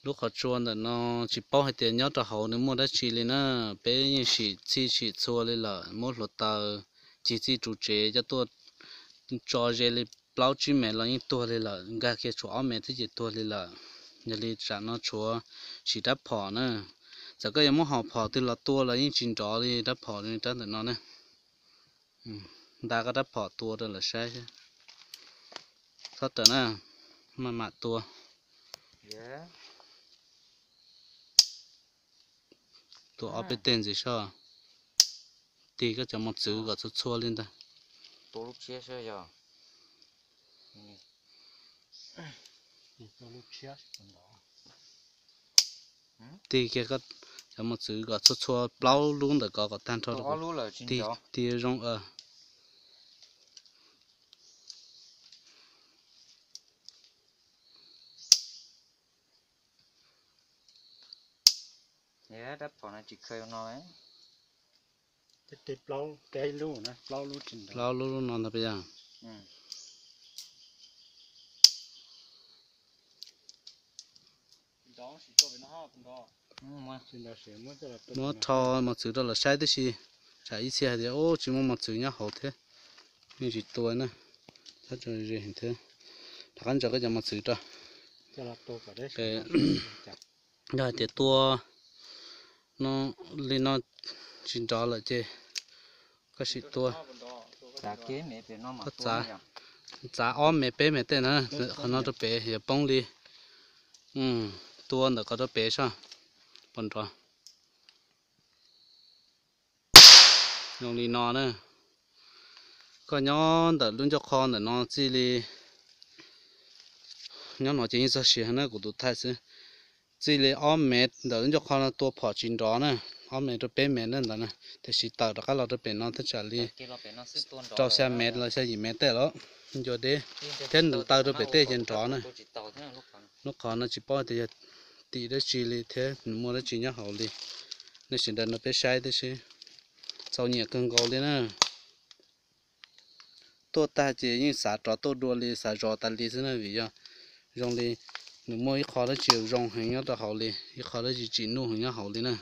Lub qhov tsua ntawm no tsis paub hais tias nyob rau hauv nws muaj dab tsi li na. Peb yeej sim txhij sim txhua li lawm, muab hluav taws cig txij ru tsev coj tuaj tso ze li plaub tsib mev los yeej tuag li lawm, nkag kiag tshuav ob mev thiab ces tuag li lawm. Yog li tsam no tshuav siv rab phom na. Txawm koj yuav muab hom phom twg los tua los yeej tsis nrov li rab phom li rab ntawm no na. Nta koj rab phom tua rau lawv saib. Txhob rawm na, maj mam tua. Tua ob peb teg ntxiv soj. Tig koj cov mos txwv kom txhua txhua li ntag. Tig kiag koj cov mos txwv kom txhua txhua plaub lub ntawm ko kom tag nrho. Tig zoo. Plaub lub no ntag peb yog. Muab rho mos txwv rau lawv saib tib si, tsam ib txhia hais tias ub tsis muaj mos txwv nyob hauv thiab, yeej tsis tua na. Rov qab ntsaws koj cov mos txwv rau. Yog hais tias tua no li no tsis nrov lawm ces koj sim tua. Koj txav ob mev peb mev tej na, qhov no rau pem yuav poob li. Tua ntawm ko rau pem soj, pom nrov. Zoo li no na. Koj nyob ntawm lub ncauj qho ntawm no txij li, nyob no ces yeej txog siav na kuv tus thaij xwb. Txij li ob mev ntawm lub ncauj qho no tua phom tsis nrov na, ob mev rau peb mev na ntawd na, tiam sis tawm rov qab los rau pem no thaj tsam li rau xya mev los xya yim mev tej lawm. Ncua deb thiab nws taw rau pem tej ces nrov na. Lub qhov no tsis paub tias yog tim dab tsi li thiab nws muaj dab tsi nyob hauv li. Nej sawv daws nrog peb saib tib si, txaus nyiam kawg nkaus li na. Tuaj tag ces yeej xav rov tuaj dua li, xav zov tas li xwb na, vim yog zoo li nws muaj ib qho dab tsi zoo heev nyob rau hauv li, ib qho dab tsi tsim nuj heev nyob hauv li na.